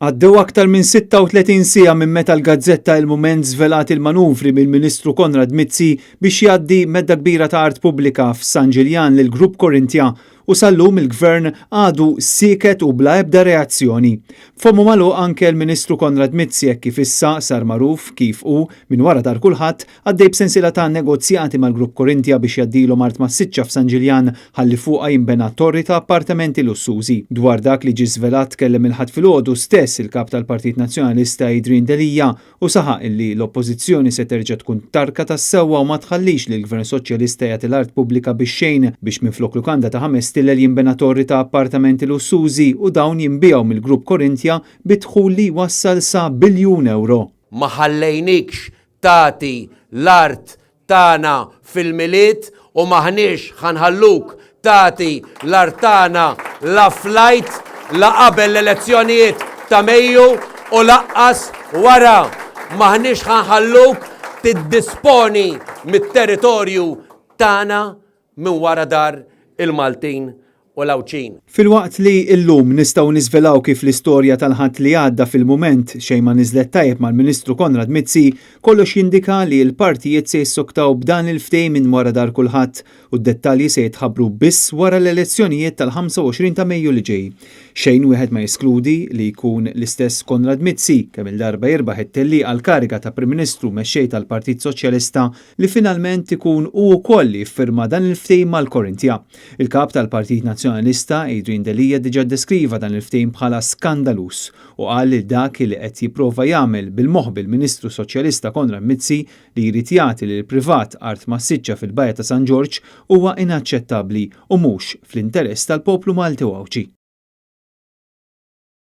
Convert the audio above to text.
Għaddew aktar minn 36 siegħa minn meta l-gazzetta Il-Mument żvelat il-manuvri mill-Ministru Konrad Mizzi biex jgħaddi medda kbira ta' art pubblika f'San Ġiljan lil Grupp Korinthia u sal-lum il-Gvern għadu sieket u bla ebda reazzjoni. Fommu magħluq anke l-Ministru Konrad Mizzi hekk kif issa sar magħruf kif hu minn wara dar kulħadd għaddej b'sensiela ta' negozjati mal-Grupp Korinthia biex jgħaddilhom art massiċċa f'San Ġiljan ħalli fuqha jinbena torri ta' appartamenti lussużi. Dwar dak li ġie żvelat tkellem il-Ħadd filgħodu stess il-Kap tal-Partit Nazzjonalista Adrian Delia u saħaq illi l-Oppożizzjoni se terġa' tkun tarka tas-sewwa u ma tħallix lill-Gvern Soċjalista jagħti l-art pubblika bix-xejn biex minflok lukanda ta' ħames stilel jinbena torri ta' appartamenti lussużi u dawn jinbiegħu mill-Grupp Korinthia bi dħul li jwassal sa biljun ewro. Ma ħallejnikx tagħti l-art tagħna fil-Milied u m'aħniex ħa nħalluk tagħti l-art tagħna la fl-Għid, la qabel l-elezzjonijiet ta' Mejju u laqqas wara. M'aħniex ħa nħalluk tiddisponi mit-territorju tagħna minn wara dar il-Maltin u l-Għawdxin. Filwaqt li illum nistgħu niżvelaw kif l-istorja tal-Ħadd li għadda fil-mument xejn ma niżlet tajjeb mal-Ministru Konrad Mizzi, kollox jindika li l-partijiet se jissoktaw b'dan il-ftehim minn wara dar kulħadd u d-dettalji se jitħabbru biss wara l-elezzjonijiet tal-25 ta' Mejju li ġej. Xejn wieħed ma jeskludi li jkun l-istess Konrad Mizzi, kemm-il darba jirbaħ it-tellieqa għall-kariga ta' Prim Ministru Mexxej tal-Partit Soċjalista, li finalment ikun hu wkoll li jiffirma dan il-ftehim mal-Korinthia. Il-Kap tal-Partit Nazzjonalista, Adrian Delia diġà ddeskriva dan il-ftehim bħala skandaluż u qal li dak li qed jipprova jagħmel bil-moħbi l-Ministru Soċjalista Konrad Mizzi li jrid jagħti lill-privat art massiċċa fil-Bajja ta' San Ġorġ huwa inaċċettabbli u mhux fl-interess tal-poplu Malti u Għawdxi.